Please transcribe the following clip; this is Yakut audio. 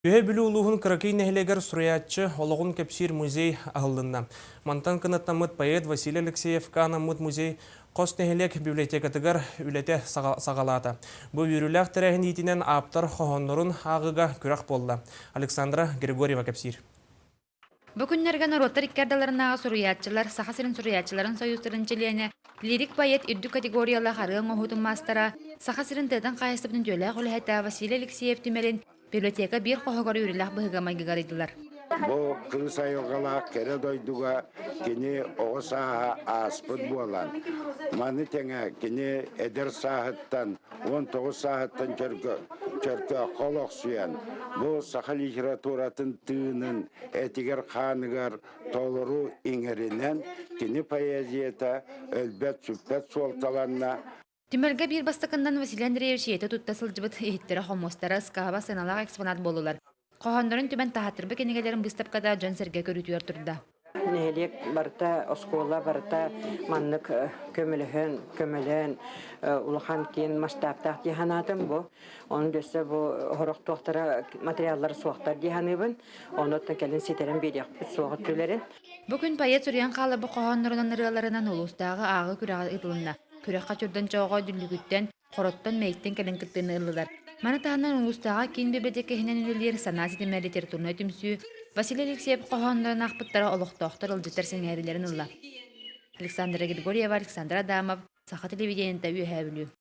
Үөһээ Бүлүү улууһун кыракый нэһилиэгэр суруйааччы олоҕун кэпсиир музей аһыллынна. Мантан кынаттаммыт поэт Василий Алексеевка анаммыт музей хос нэһилиэк библиотекатыгар үлэтэ саҕалаата. Бу үөрүүлээх тэрээһин иитинэн ааптар хоһооннорун ааҕыыга күрэх буолла. Александра Григорьева кэпсиир. Бу күннэргэ норуоттар икки ардыларынааҕы суруйааччылар, Саха сирин суруйааччыларын сойуустарын чилиэнэ, лирик поэт үрдүк категориялаах арыа оҥоһуутун маастара, Саха сирин тыатын хаһаайыстыбатын үтүөлээх үлэһитэ Василий Алексеев түмэлин Библиотека биир хоһугар үөрүүлээх быһыыга-майгыга арыйдылар. Бу кыыс айылҕалаах кэрэ дойдуга кини оҕо сааһа ааспыт буолан, маны тэҥэ кини эдэр сааһыттан, 19 сааһыттан чөркөөххө олохсуйан, бу саха литературатын тыынын этигэр-хааныгар толору иҥэринэн, кини поэзията өлбөт-сүппэт суолталанна. Түмэлгэ биир бастакыннан Василий Андреевич ийэтэ тутта сылдьыбыт иһиттэрэ-хомуостара, ыскааба сыаналаах экспонат буоллулар. Хоһооннорун түмэн таһааттарбыт кинигэлэрин быыстапката дьон-сэргэ көрүүтүгэр турда. Нэһилиэк барыта, оскуола барыта маннык көмөлөһөн, көмөлөөн улахан киэн масштабтаах дии санаатым бу. Ону өссө бу сорох туохтара материаллара суохтар дии саныыбын. Онуттан кэлин ситэрэн биэриэхпит суох өттүлэрин. Бу күн поэт суруйан хаалларбыт хоһооннорунан ырыаларынан улуустааҕы ааҕыы күрэҕэ ыытылынна. Күрэххэ Чурдан Чооҕо Дүллүкүттэн, Хороттон Мэйиктэн кэлэн кыттыыны ыллылар. Маны таһынан улуустааҕы киин библиотека иһинэн үлэлиир Санаа ситимэ литературнай түмсүү Василий Алексеев хоһооннорун аахпыттара олохтоохтор ыалдьыттар сэҥээриилэрин ылла. Александра Григорьева, Александр Адамов, Саха телевидениета Үөһээ Бүлүү.